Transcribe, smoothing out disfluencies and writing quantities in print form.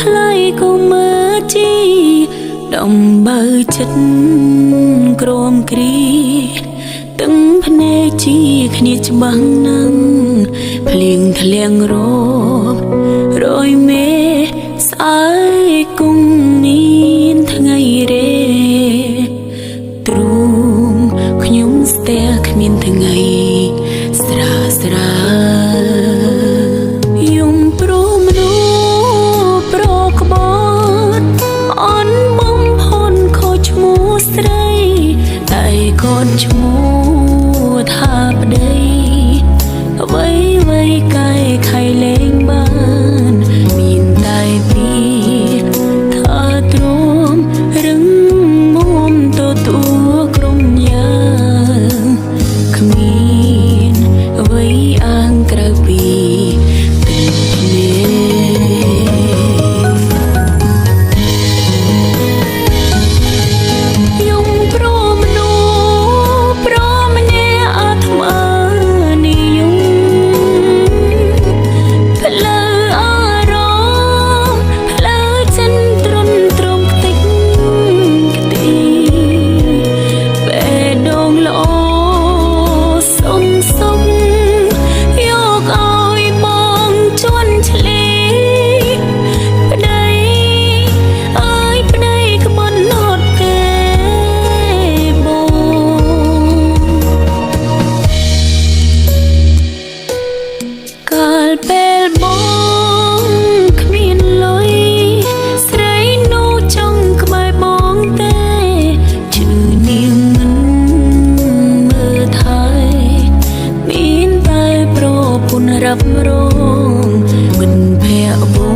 ខ្លៃក៏មើលជីដំបើចិត្តក្រមគ្រី ទាំងភ្នែកជាគ្នាច្បាស់ណាស់ភ្លៀងធ្លៀងរាប់រយមេស្អែកគង់មានថ្ងៃរេទ្រូងខ្ញុំស្ទះគ្មានថ្ងៃស្រាស្រាយំព្រមមនុស្សប្រក្បត់អន់បំផុនខុសឈ្មោះស្រី តែកូនឈ្មោះថាប្តីអ្វីអ្វីកែខៃលែងបាន មានតែពីថាទ្រាំរឹងមុំទទួលក្រុមយ៉ាងគ្មានអ្វីអាងក្រៅពីទឹកភ្នែក យំព្រមមនុស្សព្រមអ្នកអាត្មានិយមផ្លូវអារម្មណ៍ផ្លូវចិនទ្រុនទ្រង់ខ្ទេចខ្ទីបេះដូងល្អសុំសុំយកឲ្យបងជន់ឆ្លីប្តីអើយប្តីក្បត់អត់ទេបង កាលពេលបងគ្មានលុយស្រីនោះចង់ក្បែរបងទេឈឺនាងមិនមើលថែមានតែប្រពន្ធរ៉ាប់រងមិនភ័ក្រ